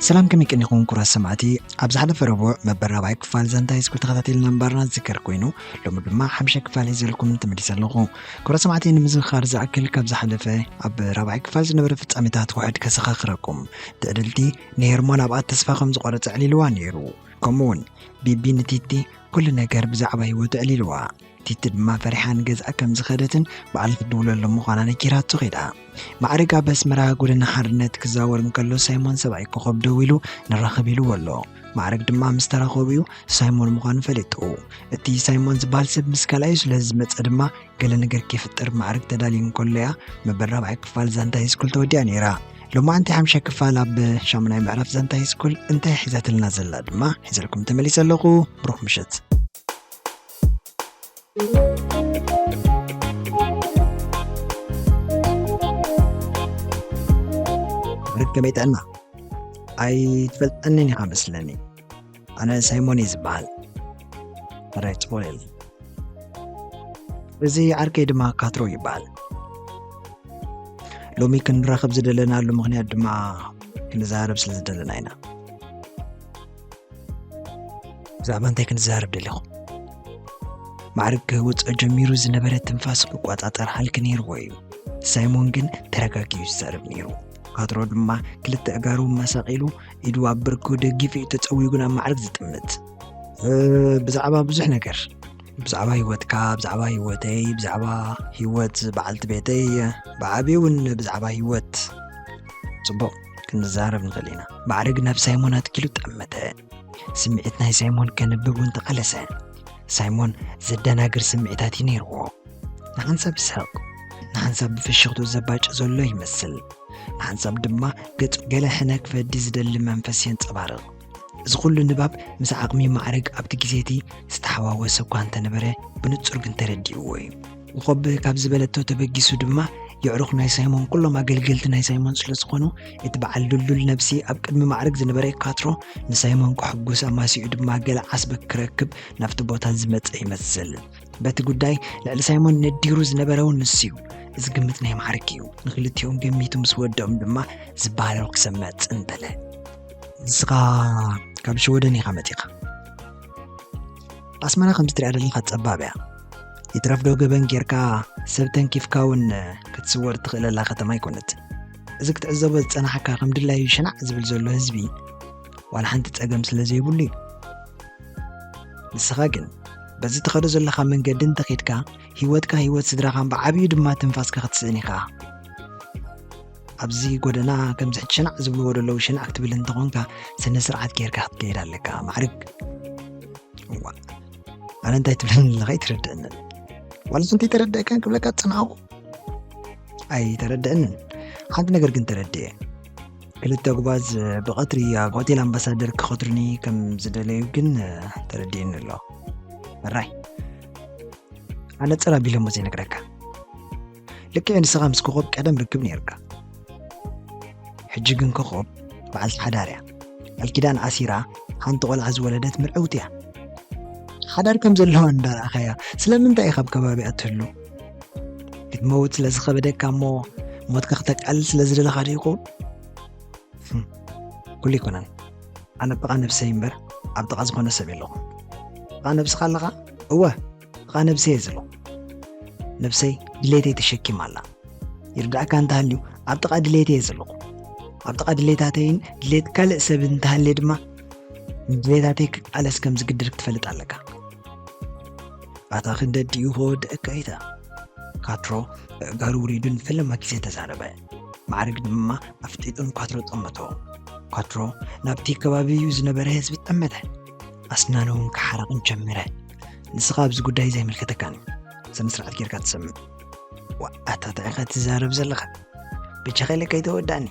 ሰላም፣ ከመይ ቀኒኹም ክቡራት ሰማዕቲ? ኣብ ዝሓለፈ ረቡዕ መበል ራብዓይ ክፋል ዛንታ ሃይስኩል ተኸታቲልና ምንባርና ዝዝከር ኮይኑ፣ ሎሚ ድማ ሓምሻይ ክፋል ሒዘልኩም ተመሊሰ ኣለኹ። ክቡራት ሰማዕቲ፣ ንምዝኽኻር ዝኣክል፣ ካብ ዝሓለፈ ኣብ ራብዓይ ክፋል ዝነበረ ፍጻሜታት ውሑድ ከዘኻኽረኩም። ትዕድልቲ ንሄርሞን ኣብኣ ተስፋ ከም ዝቖረጸ ኣዕሊልዋ ነይሩ። ከምኡውን ቢቢ ንቲቲ ኩሉ ነገር ብዛዕባ ህይወቱ ኣዕሊልዋ። ቲቲ ድማ ፈሪሓ ንገዝኣ ከም ዝኸደትን በዓል ክትድውለሎም ምዃና ነጊራቶ ከይዳ። ማዕረግ ኣብ ኣስመራ ጎደና ሓርነት ክዛወር እንከሎ፣ ሳይሞን ሰብኣይ ኮኾብ ደው ኢሉ ንራኸብ ኢልዎ ኣሎ። ማዕረግ ድማ ምስ ተራኸቡ እዩ ሳይሞን ምዃኑ ፈሊጡ። እቲ ሳይሞን ዝበሃል ሰብ ምስ ካልኣዩ ስለ ዝመጸ ድማ ገለ ነገር ከይፍጠር ማዕረግ ተዳልዩ እንከሎ እያ መበል ራብዓይ ክፋል ዛንታ ሃይስኩል ተወዲኣ ነይራ። ሎማዓንቲ ሓምሻይ ክፋል ኣብ ሻሙናይ ምዕራፍ ዛንታ ሃይስኩል እንታይ ሒዛትልና ዘላ ድማ ሒዘልኩም ተመሊሰ ኣለኹ። ብሩኽ ምሸት። ማዕረግ ከመይ ጥዕና? ኣይትፈልጠንን ኢኻ መስለኒ። ኣነ ሳይሞን እየ ዝበሃል። ሕራይ ጽቡቕ የለን። እዚ ዓርከይ ድማ ካትሮ ይበሃል። ሎሚ ክንራኸብ ዝደለናሉ ምኽንያት ድማ ክንዛረብ ስለ ዝደለና ኢና። ብዛዕባ እንታይ ክንዛረብ ደሊኹም? ማዕረግ ክወጽኦ ጀሚሩ ዝነበረ ትንፋስ ክቆጻጸር ሃልኪ ነይርዎ እዩ። ሳይሞን ግን ተረጋጊኡ ይዛረብ ነይሩ። ካትሮ ድማ ክልተ ኣእጋሩ መሳቒሉ ኢዱ ኣብ ብርኩ ደጊፉ እዩ ተጸዊጉ ናብ ማዕረግ ዝጥምት። እ፣ ብዛዕባ ብዙሕ ነገር። ብዛዕባ ህይወትካ፣ ብዛዕባ ህይወተይ፣ ብዛዕባ ህይወት በዓልቲ ቤተይ፣ ብዓብዩ እውን ብዛዕባ ህይወት ጽቡቕ ክንዛረብ ንኽእል ኢና። ማዕረግ ናብ ሳይሞን ኣትኪሉ ጠመተ። ስምዒት ናይ ሳይሞን ከንብብ እውን ተቓለሰ። ሳይሞን ዘደናግር ስምዒታት እዩ ነይርዎ። ንሓንሳብ ይስሕቕ፣ ንሓንሳብ ብፍሽኽትኡ ዘባጭ ዘሎ ይመስል፣ ንሓንሳብ ድማ ገጹ ገለ ሕነ ክፈዲ ዝደሊ መንፈስ የንጸባርቕ። እዚ ኩሉ ንባብ ምስ ዓቕሚ ማዕረግ ኣብቲ ግዜ እቲ ዝተሓዋወሰ እኳ እንተነበረ፣ ብንጹር ግን ተረዲእዎ እዩ። ኮኾብ ካብ ዝበለቶ ተበጊሱ ድማ፣ የዕሩኽ ናይ ሳይሞን ኩሎም ኣገልገልቲ ናይ ሳይሞን ስለ ዝኾኑ፣ እቲ በዓል ድልዱል ነብሲ ኣብ ቅድሚ ማዕረግ ዝነበረ ካትሮ ንሳይሞን ከሐጉስ ኣማሲኡ ድማ ገለ ዓስቢ ክረክብ ናብቲ ቦታ ዝመጸ ይመስል። በቲ ጉዳይ ልዕሊ ሳይሞን ነዲሩ ዝነበረ እውን ንሱ እዩ። እዚ ግምት ናይ ማዕረግ እዩ። ንክልቲኦም ገሚቱ ምስ ወደኦም ድማ ዝበሃሎ ክሰምዕ ጽን በለ። ንስኻ ካብ ሽወደን ኢኻ መጺኻ። ኣስመራ ከምዚ ትሪኣ ዘለኻ ጸባብ እያ። ይትረፍ ዶ ገበን ጌርካ ሰብ ተንኪፍካ እውን ክትስወር ትኽእለላ ከተማ ኣይኮነትን። እዚ ክትዕዘቦ ዝጸናሕካ ከም ድላዩ ሽናዕ ዝብል ዘሎ ህዝቢ ዋላ ሓንቲ ጸገም ስለ ዘይብሉ እዩ። ንስኻ ግን በዚ ትኸዶ ዘለኻ መንገዲ እንተኺድካ ህይወትካ ህይወት ስድራኻን ብዓብዩ ድማ ትንፋስካ ክትስእን ኢኻ። ኣብዚ ጎደና ከምዚ ሕጂ ሽናዕ ዝብልዎ ዘለዉ ሽናዕ ክትብል እንተኾንካ ስነ ስርዓት ጌርካ ክትከይድ ኣለካ። ማዕርግ። እዋ፣ ኣነ እንታይ ትብለኒ ኣለኻ ኣይትረድእንን። ዋላ ሓንቲ ኣይተረድእካን ክብለካ ዝጸናሕኩ ኣይተረድእንን። ሓንቲ ነገር ግን ተረድኤ። ክልተ ጉባዝ ብቐትሪ ኣብ ሆቴል ኣምባሳደር ክኸትሩኒ ከም ዝደለዩ ግን ተረድእኒ ኣሎ። ሕራይ። ኣነጽር ኣቢለ እሞ ዘይነግረካ። ልክዕ ንስኻ ምስ ኮኾብ ቀደም ርክብ ነይርካ። ሕጂ ግን ኮኾብ በዓልቲ ሓዳር እያ። ቃል ኪዳን ኣሲራ ሓንቲ ቆልዓ ዝወለደት ምርዕውቲ እያ። ሓዳር ከም ዘለዋ እንዳረኣኻያ ስለምንታይ ኢኻ ኣብ ከባቢኣ ትህሉ? ክትመውት ስለ ዝኸበደካ እሞ ሞትካ ክተቃልል ስለ ዝደለኻ ዶ ይኸውን? ህም፣ ኩሉ ኣይኮነን። ኣነ ጥቓ ነብሰይ እምበር ኣብ ጥቓ ዝኾነ ሰብ የለኹን። ጥቓ ነብስኻ ኣለኻ? እወ፣ ጥቓ ነብሰይ እየ ዘለኹ። ነብሰይ ድሌተይ ተሸኪማ ኣላ። ይርዳእካ እንተሃልዩ፣ ኣብ ጥቓ ድሌተይ እየ ዘለኹ። ኣብ ጥቓ ድሌታተይን ድሌት ካልእ ሰብ እንተሃልየ ድማ፣ ንድሌታተይ ክቃለስ ከም ዝግድድ ክትፈልጥ ኣለካ። ኣታ ክንደዲኡ ከወድአካ ኢታ። ካትሮ ብኣእጋሩ ውሪዱ ንፈለማ ግዜ ተዛረበ። ማዕርግ ድማ ኣፍጢጡ ንኳትሮ ጠመቶ። ኳትሮ ናብቲ ከባቢኡ ዝነበረ ህዝቢ ጠመተ። ኣስናኑ እውን ክሓርቕን ጀመረ። ንስኻ ኣብዚ ጉዳይ ዘይምልከተካን እዩ። ስነ ስርዓት ጌርካ ትሰምዕ። ዋእ፣ ኣታ እንታይ ኢኻ ትዛረብ ዘለኻ? ብቻ ከይለ ከይተወዳእኒ።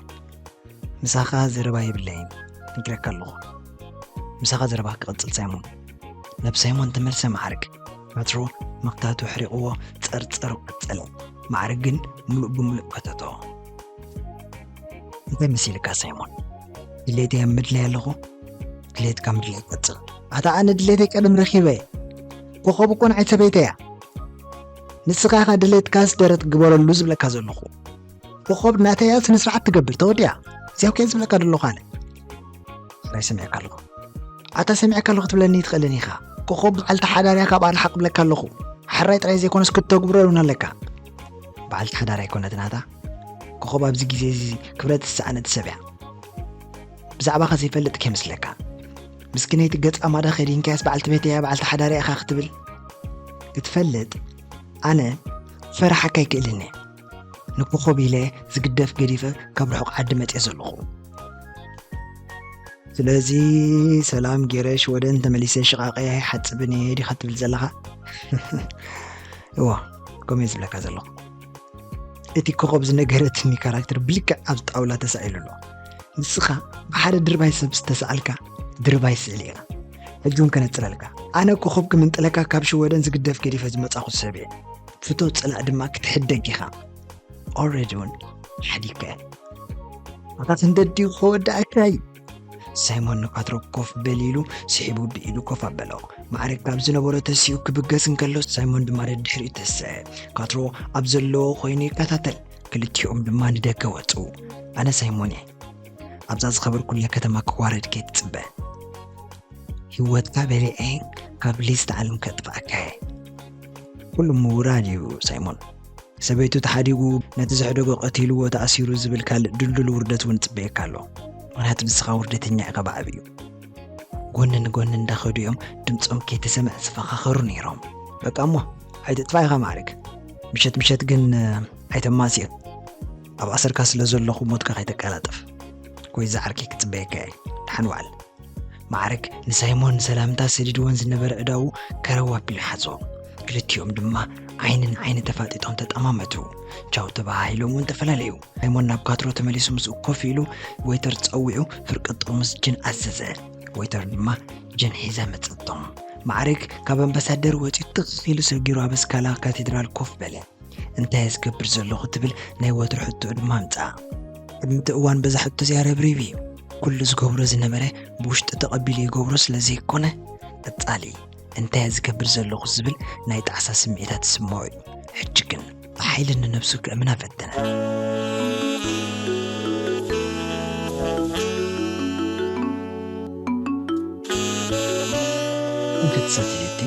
ምሳኻ ዘረባ የብለይን፣ ነጊረካ ኣለኹ። ምሳኻ ዘረባ ክቕጽል ሳይሞን። ናብ ሳይሞን ተመልሰ ማዕርግ። ኳትሮ መኽታቱ ኣሕሪቕዎ ጸርጸሩ ቀጸለ። ማዕርግ ግን ምሉእ ብምሉእ ከተቶ። እንታይ መሲልካ ሳይሞን? ድሌተይ ኣብ ምድላይ ኣለኹ። ድሌትካ ምድላይ ቀጽል። ኣታ ኣነ ድሌተይ ቀደም ረኺበ። ኮኾብ እኮ ንዓይ ሰበይተይ እያ። ንስኻ ኢኻ ድሌትካስ ደረት ግበረሉ ዝብለካ ዘለኹ። ኮኾብ ናተይ እያ፣ ስነ ስርዓት ትገብር፣ ተወዲኣ። እዚኣ እኮ እየ ዝብለካ ዘለኹ ኣነ። ጥራይ ሰሚዕካ ኣለኹ። ኣታ ሰሚዕካ ኣለኹ ትብለኒ ትኽእልን ኢኻ። ኮኾብ በዓልቲ ሓዳር እያ፣ ካብኣ ንሓቕ እብለካ ኣለኹ። ሕራይ ጥራይ ዘይኮነስ ክተግብሮ እውን ኣለካ። በዓልቲ ሓዳር ኣይኮነትን ኣታ። ኮኾብ ኣብዚ ግዜ እዚ ክብረት ዝሰኣነት ሰብ እያ። ብዛዕባኻ ዘይፈልጥ ከይመስለካ። ምስኪነይቲ ገጻ ማዳ ከዲንካያስ በዓልቲ ቤት እያ፣ በዓልቲ ሓዳር እያ ኢኻ ክትብል ክትፈልጥ፣ ኣነ ፈራሓካ ኣይክእልን እየ። ንኮኾብ ኢለ ዝግደፍ ገዲፈ ካብ ርሑቕ ዓዲ መጽየ ዘለኹ። ስለዚ ሰላም ገይረ ሽወደን ተመሊሰ ሽቓቐይ ኣይሓጽብን እየ ዲኻ ትብል ዘለኻ? እዋ፣ ከምኡ እየ ዝብለካ ዘለኹ። እቲ ኮኾብ ዝነገረትኒ ካራክተር ብልክዕ ኣብ ጣውላ ተሳኢሉ ኣሎ። ንስኻ ብሓደ ድርባይ ሰብ ዝተሳኣልካ ድርባይ ስእሊ ኢኻ። ሕጂ እውን ከነጽረልካ። ኣነ ኮኾብ ክምንጥለካ ካብ ሽወደን ዝግደፍ ገዲፈ ዝመጻኹ ሰብ እየ። ፍቶ ጽላእ ድማ ክትሕደግ ኢኻ። ኦልሬዲ እውን ሓዲግካ እየ። ኣታ ክንደድ ድዩ ከወዳእካ እዩ። ሳይሞን ንካትሮ ኮፍ በል ኢሉ ስሒቡ ብኢዱ ኮፍ ኣበሎ። ማዕረግ ካብ ዝነበሮ ተሲኡ ክብገስ እንከሎ ሳይሞን ድማ ደድሕሪኡ ተሰ። ካትሮ ኣብ ዘለዎ ኮይኑ ይከታተል። ክልቲኦም ድማ ንደገ ወጹ። ኣነ ሳይሞን እየ። ኣብዛ ዝኸበርኩላ ከተማ ክዋረድ ከይትጽበ። ህይወትካ በሊዐ ካብ ሊስት ዓለም ከጥፍኣካ እየ። ኩሉ ምውራድ እዩ ሳይሞን። ሰበይቱ ተሓዲጉ ነቲ ዘሕደጎ ቀቲልዎ ተኣሲሩ ዝብል ካልእ ድልዱል ውርደት እውን ጽበየካ ኣሎ። ምኽንያቱ ንስኻ ውርደተኛ ኢኻ ብዓብዩ። ጎኒ ንጎኒ እንዳኸዱ እዮም ድምፆም ከይተሰምዐ ዝፈኻኸሩ ነይሮም። በቃ እሞ ኣይትጥፋእ ኢኻ ማዕረግ። ምሸት ምሸት ግን ኣይተማስየን። ኣብ ኣሰርካ ስለ ዘለኹ ሞትካ ከይተቀላጥፍ። ኮይዛ ዓርከይ ክጽበየካ እየ። ደሓን ዋዕል። ማዕረግ ንሳይሞን ሰላምታ ሰዲድዎን ዝነበረ እዳዉ ከረው ኣቢሉ ሓዞ። ክልቲኦም ድማ ዓይኒ ንዓይኒ ተፋጢጦም ተጠማመቱ። ቻው ተባሃሂሎም እውን ተፈላለዩ። ሳይሞን ናብ ካትሮ ተመሊሱ ምስኡ ኮፍ ኢሉ ወይተር ጸዊዑ ፍርቂ ጥርሙስ ጅን ኣዘዘ። ወይተር ድማ ጅን ሒዛ መጸቶም። ማዕረግ ካብ ኣምባሳደር ወጺኡ ትኽ ኢሉ ሰጊሩ ኣብ እስካላ ካቴድራል ኮፍ በለ። እንታይ እየ ዝገብር ዘለኹ ትብል ናይ ወትሩ ሕቶኡ ድማ ኣምጽኣ። ቅድሚ እቲ እዋን በዛ ሕቶ እዚኣ ረብሪቡ እዩ። ኩሉ ዝገብሮ ዝነበረ ብውሽጡ ተቐቢሉ ይገብሮ ስለ ዘይኮነ ቀጻሊ እንታይ እየ ዝገብር ዘለኹ ዝብል ናይ ጣዕሳ ስምዒታት ዝስምዖ እዩ። ሕጂ ግን ብሓይሊ ንነብሱ ከእምና ፈተነ። እንክትሰትየቲ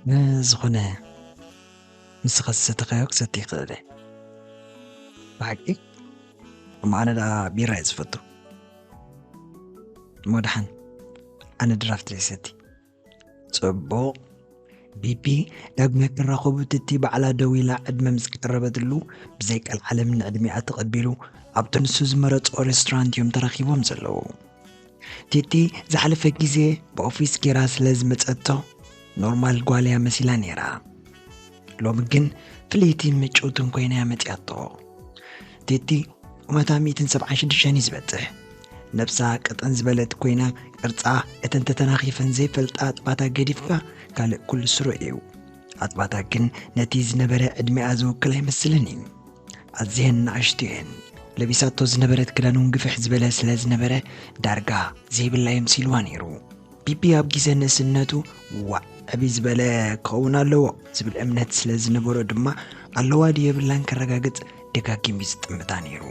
ንዝኾነ ንስኻ ዝሰተኻዮ ክሰቲ ይኽእል እየ። ብሓቂ? እሞ ኣነ ደኣ ቢራ እየ ዝፈቱ። እሞ ደሓን፣ ኣነ ድራፍት እየ ዝሰቲ። ጽቡቕ። ቢቢ ዳግማይ ክራኸቡ ትቲ ባዕላ ደው ኢላ ዕድመ ምስ ቀረበትሉ፣ ብዘይ ቀልዓለም ንዕድሚኣ ተቐቢሉ ኣብቲ ንሱ ዝመረጾ ሬስቶራንት እዮም ተራኺቦም ዘለዉ። ቲቲ ዝሓለፈ ግዜ ብኦፊስ ጌራ ስለ ዝመጸቶ ኖርማል ጓል እያ መሲላ ነይራ። ሎሚ ግን ፍልይትን ምጭውትን ኮይና እያ መጺኣቶ። ቲቲ ቁመታ ሚእትን ሰብዓን ሽዱሽተን እዩ ዝበጽሕ። ነብሳ ቅጥን ዝበለት ኮይና ቅርጻ እተን ተተናኺፈን ዘይፈልጣ ኣጥባታ ገዲፍካ ካልእ ኩሉ ስሩዕ እዩ። ኣጥባታ ግን ነቲ ዝነበረ ዕድሚኣ ዝውክል ኣይመስልን እዩ። ኣዝየን ንኣሽቱ እየን። ለቢሳቶ ዝነበረት ክዳን እውን ግፍሕ ዝበለ ስለ ዝነበረ ዳርጋ ዘይብላ የምሲልዋ ነይሩ። ቢቢ ኣብ ግዜ ንእስነቱ ዋዕ ዕብይ ዝበለ ክኸውን ኣለዎ ዝብል እምነት ስለ ዝነበሮ ድማ ኣለዋ ድዩ የብላን ከረጋግጽ ደጋጊሙ እዩ ዝጥምታ ነይሩ።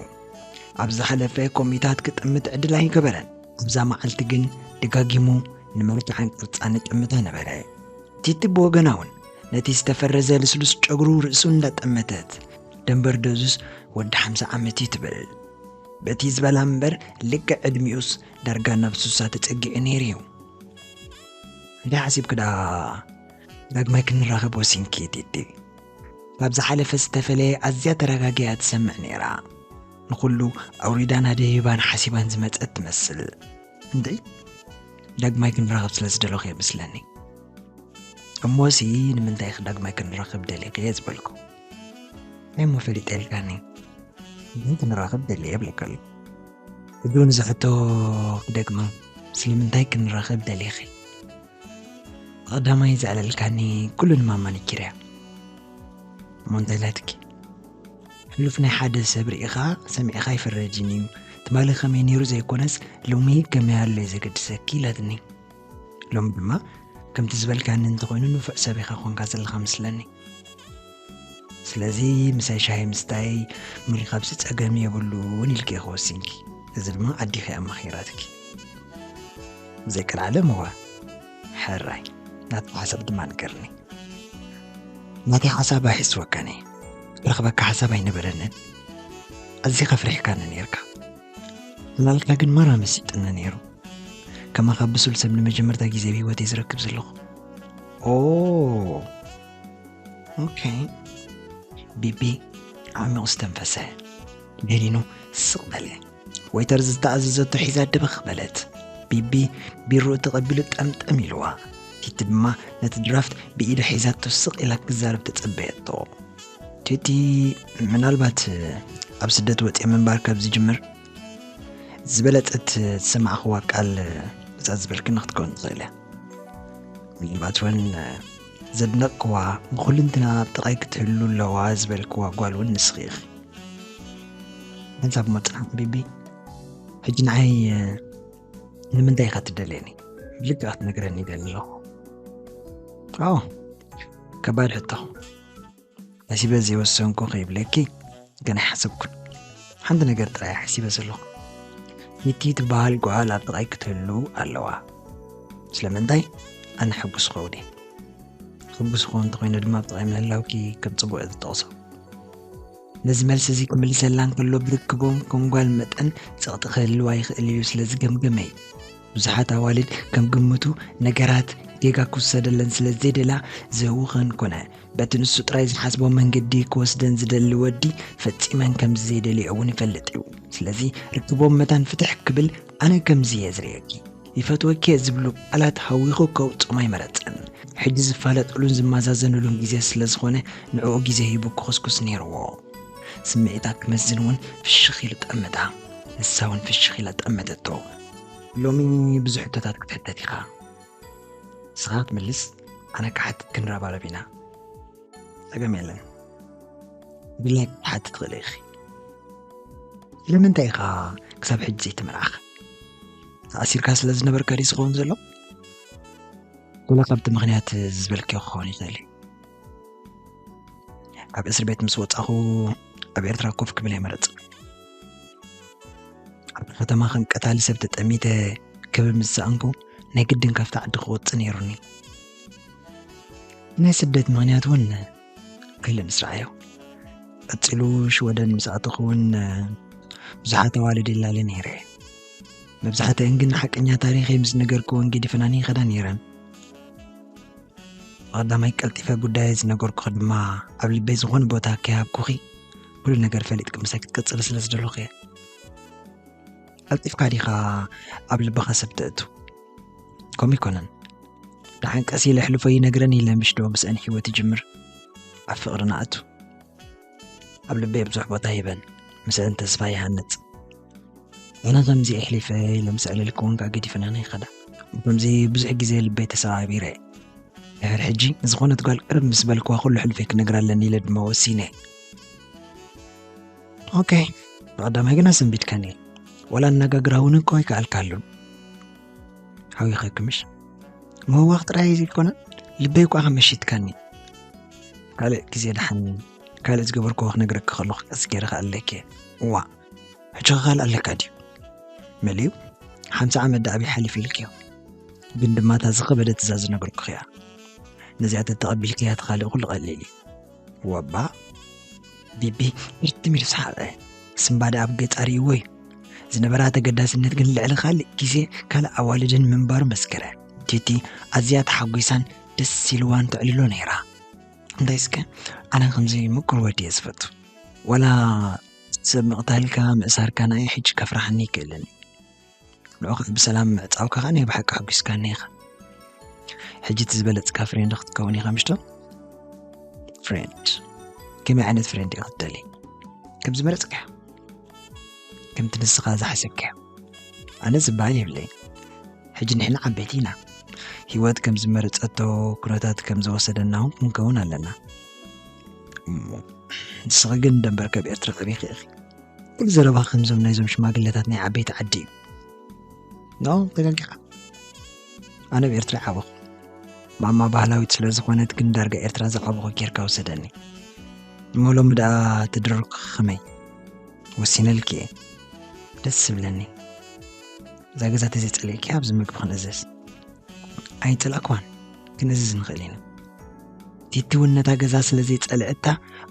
ኣብ ዝሓለፈ ኮሚታት ክጥምት ዕድል ኣይገበረን። ኣብዛ መዓልቲ ግን ደጋጊሙ ንመልክዓን ቅርጻን ይጥምታ ነበረ። ቲቲ ብወገና እውን ነቲ ዝተፈረዘ ልስሉስ ጨጉሩ ርእሱ እንዳጠመተት ደንበር ደዙስ ወዲ ሓምሳ ዓመት እዩ ትብል። በቲ ዝበላ እምበር ልክዕ ዕድሚኡስ ዳርጋ ናብ ሱሳ ተጸጊዑ ነይሩ እዩ። እንታይ ሓሲብኪ ደኣ ዳግማይ ክንራኸብ ወሲንኪ ቲቲ? ካብ ዝሓለፈ ዝተፈለየ ኣዝያ ተረጋጊኣ ትሰምዕ ነይራ። ንኹሉ ኣውሪዳን ኣደይባን ሓሲባን ዝመጸት ትመስል። እንድዒ ዳግማይ ክንራኸብ ስለ ዝደለኹ እየ መስለኒ። እሞሲ ንምንታይ ዳግማይ ክንራኸብ ደሊኺ እየ ዝበልኩ። ናይ እሞ ፈሊጠ ኢልካኒ። ግን ክንራኸብ ደልየ እብለካ ኣለኹ። ሕጂ እውን እዚ ሕቶ ክደግማ፣ ስለምንታይ ክንራኸብ ደሊኺ? ቀዳማይ ዘዕለልካኒ ኩሉ ንማማ ነጊረያ። እሞ እንታይ ኢላትኪ? ሕሉፍ ናይ ሓደ ሰብ ርኢኻ ሰሚዕኻ ኣይፈረድን እዩ። ትማሊ ከመይ ነይሩ ዘይኮነስ ሎሚ ከመይ ኣሎ እዩ ዘገድሰኪ ኢላትኒ። ሎሚ ድማ ከምቲ ዝበልካኒ እንተኾይኑ ንፉዕ ሰብ ኢኻ ኮንካ ዘለኻ መስለኒ። ስለዚ ምሳይ ሻሂ ምስታይ ምርኻብሲ ጸገም የብሉን ኢልኪ ኢኺ ወሲንኪ። እዚ ድማ ኣዲኺ ኣማኺራትኪ። ዘይቀልዓለም እዋ። ሕራይ፣ ናትካ ሓሳብ ድማ ንገርኒ። ናተይ ሓሳብ ኣይሕስወካን እየ። ክረኽበካ ሓሳብ ኣይነበረንን። ኣዚኻ ፍሪሕካኒ ነይርካ። ዕላልካ ግን ማራ መሲጥኒ ነይሩ። ከማኻ ብሱል ሰብ ንመጀመርታ ግዜ ኣብ ህይወተይ ዝረክብ ዘለኹ። ኦ፣ ኦኬ። ቢቢ ዓሚቑ ዝተንፈሰ። ደኒኑ ስቕ በለ። ወይተር ዝተኣዘዘቶ ሒዛ ድብኽ በለት። ቢቢ ቢሮኡ ተቐቢሉ ጠምጠም ኢልዋ። ቲቲ ድማ ነቲ ድራፍት ብኢዳ ሒዛቶ ስቕ ኢላ ክዛረብ ተጸበየቶ። ቲቲ፣ ምናልባት ኣብ ስደት ወጺአ ምንባር ካብ ዝጅምር ዝበለጸት ዝሰማዕኽዋ ቃል እዛ ዝበልክኒ ክትከውን ትኽእል እያ። ምናልባት እውን ዘድነቕክዋ፣ ብኹልንትና ኣብ ጥቓይ ክትህሉ ኣለዋ ዝበልክዋ ጓል እውን ንስኺ ኢኺ። ሓንሳብ እሞ ጽናሕ ቢቢ፣ ሕጂ ንዓይ ንምንታይ ኢኻ ትደልየኒ? ብልክዕ ክትነግረኒ ይደሊ ኣለኹ። ኣዎ፣ ከባድ ሕቶ። ሓሲበ ዘይወሰንኩ ከይብለኪ ገና ኣይሓሰብኩን። ሓንቲ ነገር ጥራይ ሓሲበ ዘለኹ። ሚቲ ትበሃል ጓል ኣብ ጥቓይ ክትህሉ ኣለዋ። ስለምንታይ? ኣነ ሕጉስ ክኸውን እየ። ሕጉስ ክኸውን እንተኾይነ ድማ ኣብ ጥቓይ ምህላውኪ ከም ጽቡቕ እየ ዝጠቕሶ። ነዚ መልሲ እዚ ክምልሰላ እንከሎ ብርክቦም ከም ጓል መጠን ጸቕጢ ክህልዋ ይኽእል እዩ ስለ ዝገምገመ እዩ። ብዙሓት ኣዋልድ ከም ግምቱ ነገራት ጌጋ ክውሰደለን ስለ ዘይደላ ዝህውኸን ኮነ በቲ ንሱ ጥራይ ዝሓስቦ መንገዲ ክወስደን ዝደሊ ወዲ ፈጺመን ከም ዘይደልዮ እውን ይፈልጥ እዩ። ስለዚ ርክቦም መታን ፍትሕ ክብል ኣነ ከምዚ እየ ዝርእየኪ። ይፈትወኪ እየ ዝብሉ ቃላት ሃዊኹ ከውጽኦም ኣይመረጸን። ሕጂ ዝፋለጠሉን ዝመዛዘንሉን ግዜ ስለ ዝኾነ ንዕኡ ግዜ ሂቡ ክኹስኩስ ነይርዎ። ስምዒታ ክመዝን እውን ፍሽኽ ኢሉ ጠመታ። ንሳ እውን ፍሽኽ ኢላ ጠመተቶ። ሎሚ ብዙሕ ሕቶታት ክትሕተት ኢኻ። ንስኻ ክትምልስ፣ ኣነ ክሓትት ክንራባረብ ኢና። ጸገም የለን። ድላይ ክትሓትት ትኽእሊ ኢኺ። ስለምንታይ ኢኻ ክሳብ ሕጂ ዘይተመርዓኻ? ተኣሲርካ ስለ ዝነበርካ ድዩ ዝኸውን ዘሎ? ወላ ካብቲ ምኽንያት ዝበልክዮ ክኸውን ይኽእል እዩ። ካብ እስር ቤት ምስ ወጻኹ ኣብ ኤርትራ ኮፍ ክብል ኣይመረጽን። ኣብቲ ከተማ ከም ቀታሊ ሰብ ተጠሚተ ክብል ምስ ሰኣንኩ ናይ ግድን ካብቲ ዓዲ ክወጽእ ነይሩኒ። ናይ ስደት ምኽንያት እውን ክህሉ ንስራዓዮ። ቀጺሉ ሽወደን ምስ ኣተኹ እውን ብዙሓት ኣዋልድ ይላለ ነይረ። መብዛሕትአን ግን ሓቀኛ ታሪኸይ ምስ ነገርክወን ገዲፈናኒ ይኸዳ ነይረን። ብቐዳማይ ቀልጢፈ ጉዳየይ ዝነገርኩኺ ድማ ኣብ ልበይ ዝኾነ ቦታ ከይሃብኩኺ ኩሉ ነገር ፈሊጥኪ ምሳይ ክትቅጽሊ ስለ ዝደለኹ እየ። ቀልጢፍካ ዲኻ ኣብ ልብኻ ሰብ ተእቱ? ከምኡ ኣይኮነን። ደሓን ቀስ ኢለ ኣሕልፎ ይነግረን ኢለ ምሽ ዶ ምስአን ህይወት ይጅምር? ኣብ ፍቕሪ ንኣቱ። ኣብ ልበይ ብዙሕ ቦታ ሂበን ምስአን ተስፋ ይሃንጽ። ኣነ ከምዚ ኣሕሊፈ ኢለ ምስ ኣዕለልክወን ከኣ ገዲፈናኒ ይኸዳ። ብከምዚ ብዙሕ ግዜ ልበይ ተሰባቢረ። ድሕሪ ሕጂ ዝኾነት ጓል ቅርብ ምስ በልክዋ ኩሉ ሕልፈይ ክነግራ ኣለኒ ኢለ ድማ ወሲነ። ኦኬ፣ ብቐዳማይ ግን ኣሰንቢድካኒ። ዋላ ኣነጋግራ እውን እኮ ኣይከኣልካሉን። ሓዊኸኪ ምሽ? ምህዋኽ ጥራይ ዘይኮነ ልበይ እኳ ከመሽትካኒ። ካልእ ግዜ ደሓን ካልእ ዝገበርክዎ ክነግረኪ ከለኹ ቀስ ገይረ ክኣለኪ። እዋ፣ ሕጂ ከ ካልእ ኣለካ ድዩ? መሊኡ ሓምሳ ዓመት ደኣ ኣበይ ሓሊፉ ኢልክዮ? ግን ድማ እታ ዝኸበደት እዛ ዝነገርኩኺ እያ። ነዚኣ ተተቐቢልክያ እቲ ካልእ ኩሉ ቀሊል እዩ። ወባ ቢቢ ብርትም ኢሉ ሰሓቐ። ስምባደ ኣብ ገጻ ርእይዎ እዩ። ዝነበራ ተገዳስነት ግን ልዕሊ ካልእ ግዜ ካልእ ኣዋልድን ምንባሩ መስከረ። ቲቲ ኣዝያ ተሓጒሳን ደስ ኢልዋን ተዕልሎ ነይራ። እንታይ እስከ ኣነ ከምዚ ምቁር ወዲ እየ ዝፈቱ። ዋላ ሰብ ምቕታልካ ምእሳርካ ንኣይ ሕጂ ከፍርሓኒ ይክእልን እዩ። ንዑ ከዓ ብሰላም ምዕጻውካ ከዓ ናይ ብሓቂ ኣሐጒስካኒ ኢኻ። ሕጂ እቲ ዝበለጽካ ፍሬንድ ክትከውን ኢኻ ምሽቶ? ፍሬንድ ከመይ ዓይነት ፍሬንድ ኢኻ ትደሊ? ከም ዝመረጽካዮ ከምቲ ንስኻ ዝሓሰብካዮ። ኣነ ዝበሃል የብለይ። ሕጂ ንሕና ዓበይቲ ኢና። ህይወት ከም ዝመረጸቶ ኩነታት ከም ዝወሰደና እውን ክንከውን ኣለና። እሞ ንስኺ ግን ደንበር ከብ ኤርትራ ቀቢኺ ኢኺ። ኩሉ ዘረባ ከምዞም ናይዞም ሽማግለታት ናይ ዓበይቲ ዓዲ እዩ። ኖ ተጋጊኻ። ኣነ ኣብ ኤርትራ ዓበኹ። ማማ ባህላዊት ስለ ዝኾነት ግን ዳርጋ ኤርትራ ዝዓበኹ ጌርካ ውሰደኒ። እሞ ሎሚ ደኣ ተደረርኩ ከመይ? ወሲነልኪ እየ። ደስ ዝብለኒ። እዛ ገዛ ተዘይጸሊእኪ ኣብዚ ምግቢ ክንእዘዝ። ኣይጸላእክዋን፣ ክንእዝዝ ንኽእል ኢና። ቲቲ እውን ነታ ገዛ ስለ ዘይጸልአታ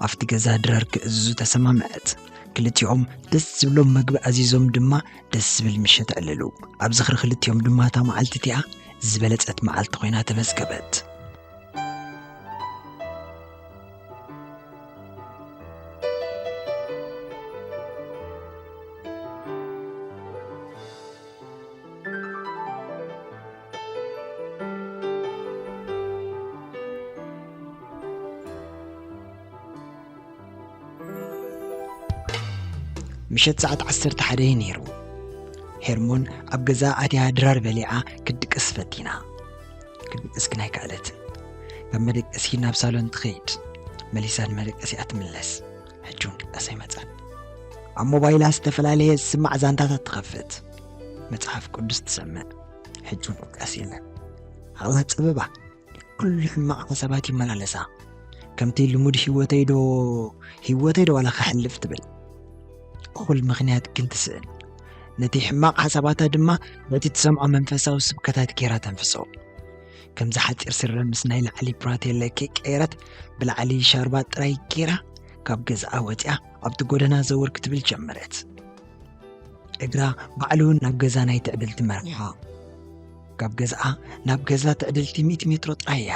ኣብቲ ገዛ ድራር ክእዝዙ ተሰማምዐት። ክልቲኦም ደስ ዝብሎም ምግቢ ኣዚዞም ድማ ደስ ዝብል ምሸት ኣዕለሉ። ኣብ ዝኽሪ ክልቲኦም ድማ እታ መዓልቲ እቲኣ ዝበለጸት መዓልቲ ኮይና ተመዝገበት። ምሸት ሰዓት ዓሰርተ ሓደ እዩ ነይሩ። ሄርሞን ኣብ ገዛ ኣትያ ድራር በሊዓ ክትድቅስ ፈቲና። ክትድቅስ ግን ኣይከኣለትን። ካብ መደቀሲ ናብ ሳሎን ትኸይድ፣ መሊሳ ንመደቀሲኣ ትምለስ። ሕጂ እውን ድቃስ ኣይመጻን። ኣብ ሞባይላ ዝተፈላለየ ዝስማዕ ዛንታታት ትኸፍት። መጽሓፍ ቅዱስ ትሰምዕ። ሕጂ እውን ድቃስ የለን። ዓቕላ ጸበባ። ኩሉ ሕማቕ ሓሳባት ይመላለሳ። ከምቲ ልሙድ ህይወተይ ዶ፣ ህይወተይ ዶ ዋላ ከሕልፍ ትብል። እኹል ምኽንያት ግን ትስእን። ነቲ ሕማቕ ሓሳባታ ድማ በቲ ትሰምዖ መንፈሳዊ ስብከታት ጌራ ተንፍሶ። ከምዚ ሓጺር ስረ ምስ ናይ ላዕሊ ብራቴለ ከይቀየረት ብላዕሊ ሻርባ ጥራይ ጌራ ካብ ገዝኣ ወጺኣ ኣብቲ ጎደና ዘወር ክትብል ጀመረት። እግራ ባዕሉ ናብ ገዛ ናይ ትዕድልቲ መርሓ። ካብ ገዝኣ ናብ ገዛ ትዕድልቲ ሚእቲ ሜትሮ ጥራይ እያ።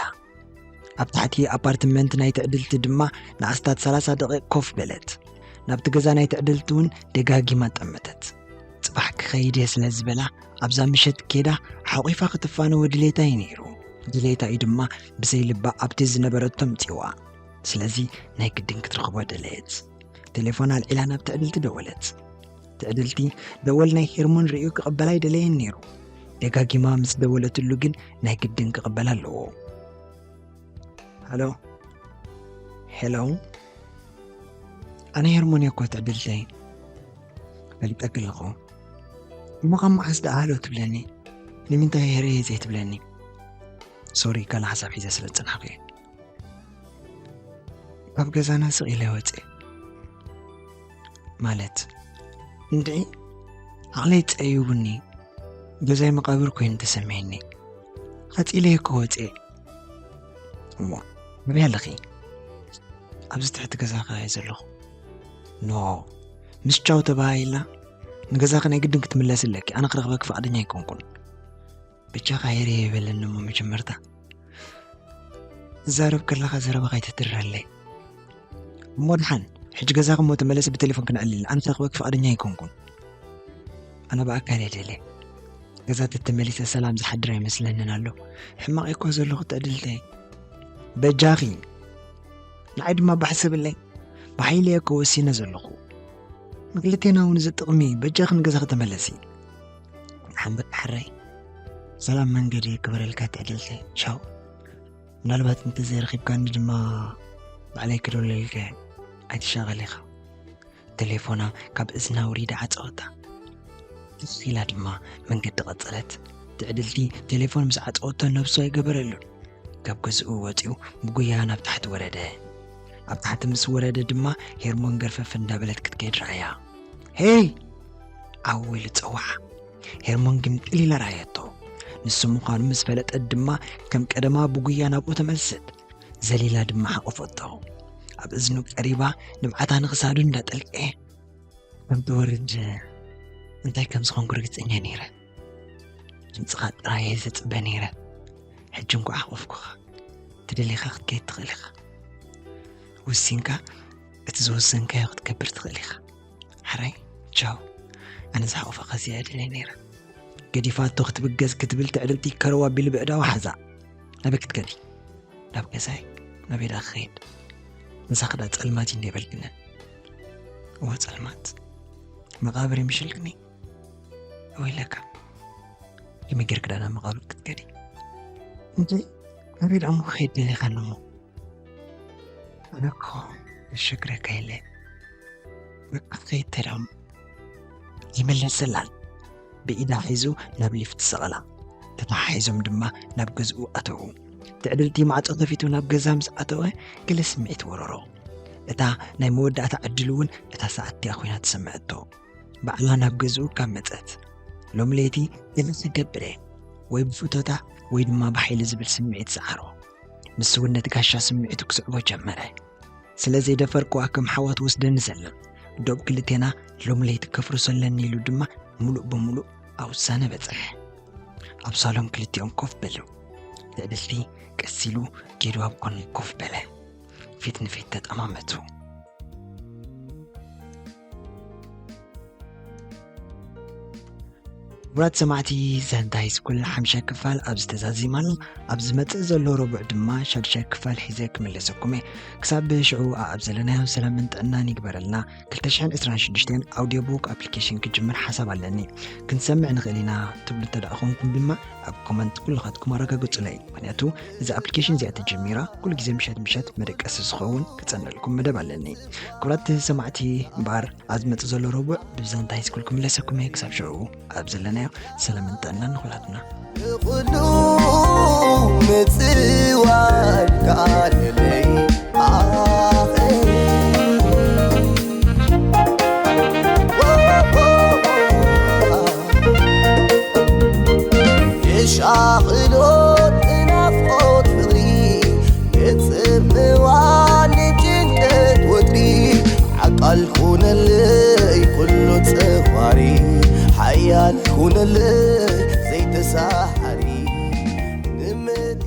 ኣብ ታሕቲ ኣፓርትመንት ናይ ትዕድልቲ ድማ ንኣስታት ሰላሳ ደቂቕ ኮፍ በለት። ናብቲ ገዛ ናይ ትዕድልቲ እውን ደጋጊማ ጠመተት። ጽባሕ ክኸይድ እየ ስለ ዝበላ ኣብዛ ምሸት ኬዳ ሓቑፋ ክትፋነዎ ድሌታ እዩ ነይሩ። ድሌታ እዩ ድማ ብዘይ ልባ ኣብቲ ዝነበረቶ ኣምጺዋ። ስለዚ ናይ ግድን ክትረኽቦ ደለየት። ቴሌፎን ኣልዒላ ናብ ትዕድልቲ ደወለት። ትዕድልቲ ደወል ናይ ሄርሞን ርእዩ ክቕበል ኣይደለየን ነይሩ። ደጋጊማ ምስ ደወለትሉ ግን ናይ ግድን ክቕበል ኣለዎ። ሃሎ። ሄሎ። ኣነ ሄርሞን እየ እኮ ትዕድልተይ። ፈሊጠኪ ኣለኹ። እሞ ካብ መዓስ ደኣ ሃሎ ትብለኒ? ንምንታይ ሄረየ ዘይትብለኒ? ሶሪ፣ ካልእ ሓሳብ ሒዘ ስለ ዝጸናሕኩ እየ። ካብ ገዛና ስቕ ኢለ ወጽእ። ማለት? እንድዒ፣ ዓቕለይ ጸይቡኒ። ገዛይ መቓብር ኮይኑ ተሰሚዕኒ። ሓጺለየ እኮ ወጽእ። እሞ፣ ኣበይ ኣለኺ? ኣብዚ ትሕቲ ገዛኻ እየ ዘለኹ። ኖ፣ ምስ ቻው ተባሃሂልና፣ ንገዛኺ ናይ ግድን ክትምለሲ ኣለኪ። ኣነ ክረኽበኪ ፍቓደኛ ኣይኮንኩን። በጃኻ ሄረ የበለኒ እሞ መጀመርታ። ትዛረብ ከለኻ ዘረባ ከይትትረለይ። እሞ ደሓን፣ ሕጂ ገዛኺ እሞ ተመለሲ፣ ብቴሌፎን ክነዕልል። ኣነ ክረኽበኪ ፍቓደኛ ኣይኮንኩን። ኣነ ብኣካል እየ ደልየ። ገዛ ተተመሊሰ ሰላም ዝሓድር ኣይመስለንን ኣሎ። ሕማቕ እየ እኮ ዘለኹ ትዕድልተይ። በጃኺ። ንዓይ ድማ ባሕ ሰብለይ። ብሓይሊ እየ እኮ ወሲነ ዘለኹ። ንክልቴና እውን ዝጥቕሚ፣ በጃኺ ንገዛኺ ተመለሲ። ደሓን በቃ ሕራይ። ሰላም መንገዲ ክበረልካ ትዕድልተይ። ቻው። ምናልባት እንተዘይረኺብካኒ ድማ ባዕለይ ክደውለልካ እየ። ኣይትሻቐል ኢኻ። ቴሌፎና ካብ እዝና ውሪዳ ዓጸወታ። ትኽ ኢላ ድማ መንገዲ ቀጸለት። ትዕድልቲ ቴሌፎን ምስ ዓጸወቶ ነብሱ ኣይገበረሉን። ካብ ገዝኡ ወጺኡ ብጉያ ናብ ታሕቲ ወረደ። ኣብ ታሕቲ ምስ ወረደ ድማ ሄርሞን ገርፈፍ እንዳበለት ክትከይድ ረኣያ። ሄይ! ዓው ኢሉ ጸውዓ። ሄርሞን ግምጥል ኢላ ረኣየቶ። ንሱ ምዃኑ ምስ ፈለጠት ድማ ከም ቀደማ ብጉያ ናብኡ ተመልሰት። ዘሊላ ድማ ሓቆፈቶ። ኣብ እዝኑ ቀሪባ ንብዓታ ንኽሳዱ እንዳጠልቀየ፣ ከም ትወርድ እንታይ ከም ዝኾንኩ ርግጸኛ ነይረ። ድምጽኻ ጥራይ እየ ዝጽበ ነይረ። ሕጂ እንኳ ሓቆፍኩኻ። ትደሊኻ ክትከይድ ትኽእል ኢኻ። ወሲንካ እቲ ዝወሰንካዮ ክትገብር ትኽእል ኢኻ። ሕራይ፣ ቻው። ኣነ ዝሓቆፈኻ እዚኣ እየ ደልየ ነይረ። ገዲፋቶ ክትብገስ ክትብል ትዕድልቲ ከረው ኣቢሉ ብእዳዋ ሓዛ። ናበይ ክትከዲ? ናብ ገዛይ። ናበይ ደኣ ክኸይድ? ምሳኺ ደኣ ጸልማት እዩ እንደ በልክንን። እወ ጸልማት። መቓብር ይምሽልክኒ። እወ ኢለካ። ከመይ ጌርኪ ደኣ ናብ መቓብር ክትከዲ? እንደ ናበይ ደኣ እሞ ክኸይድ ደሊኻኒ እሞ? ኣነ እኮ ዘሸግረካ የለን። በቃ ከይድ ተዳም። ይመለሰላን ብኢዳ ሒዙ ናብ ሊፍት ሰቐላ። ተተሓሒዞም ድማ ናብ ገዝኡ ኣተዉ። ትዕድልቲ ማዕጾ ከፊቱ ናብ ገዛ ምስ ኣተወ ገለ ስምዒት ወረሮ። እታ ናይ መወዳእታ ዕድሉ እውን እታ ሰዓት እቲኣ ኮይና ተሰምዐቶ። ባዕላ ናብ ገዝኡ ካብ መጸት፣ ሎሚ ለይቲ ገለ ክገብር እየ፣ ወይ ብፍቶታ ወይ ድማ ብሓይሊ ዝብል ስምዒት ሰዓሮ። ንሱ እውን ነቲ ጋሻ ስምዒቱ ክስዕቦ ጀመረ። ስለ ዘይደፈርክዋ ከም ሓዋ ትወስደኒ ዘላ ዶብ ክልቴና ሎሚ ለይቲ ከፍርሶ ኣለኒ ኢሉ ድማ ምሉእ ብምሉእ ኣብ ውሳነ በጽሐ። ኣብ ሳሎን ክልቲኦም ኮፍ በሉ። ትዕድልቲ ቀስ ኢሉ ጌዱ ኣብ ጎኒ ኮፍ በለ። ፊት ንፊት ተጠማመቱ። ክቡራት ሰማዕቲ፣ ዛንታ ሃይስኩል ሓምሻይ ክፋል ኣብዚ ተዛዚማ ኣሎ። ኣብ ዝመጽእ ዘሎ ረቡዕ ድማ ሻድሻይ ክፋል ሒዘ ክምለሰኩም እየ። ክሳብ ሽዑ ኣብ ዘለናዮ ሰላምን ጥዕናን ይግበረልና። ክልተ ሽሕን ዕስራን ሽዱሽተን ኣውዲዮ ቡክ ኣፕሊኬሽን ክጅምር ሓሳብ ኣለኒ። ክንሰምዕ ንኽእል ኢና ትብሉ እንተ ደኣ ኾንኩም ድማ ኣብ ኮመንት ኩልኻትኩም ኣረጋግጹለይ። ምኽንያቱ እዚ ኣፕሊኬሽን እዚኣ ተጀሚራ ኩሉ ግዜ ምሸት ምሸት መደቀሲ ዝኸውን ክጸንዕልኩም መደብ ኣለኒ። ክቡራት ሰማዕቲ፣ እምበኣር ኣብ ዝመጽእ ዘሎ ረቡዕ ብዛንታ ሃይስኩል ክምለሰኩም እየ። ክሳብ ሽዑ ኣብ ዘለናዮ ሰላምን ጥዕናን ንኹላትና። ንኹሉ ምጽዋር ከኣለለይ ኣኸይ። የሻቕሎት ናፍቆት ፍቕሪ፣ ንጽምዋ ንጭንቀት ወጥሪ፣ ዓቃል ኩነለይ ኩሉ ጸፋሪ፣ ሓያል ኩነለይ ዘይተሳሓሪ። ንምት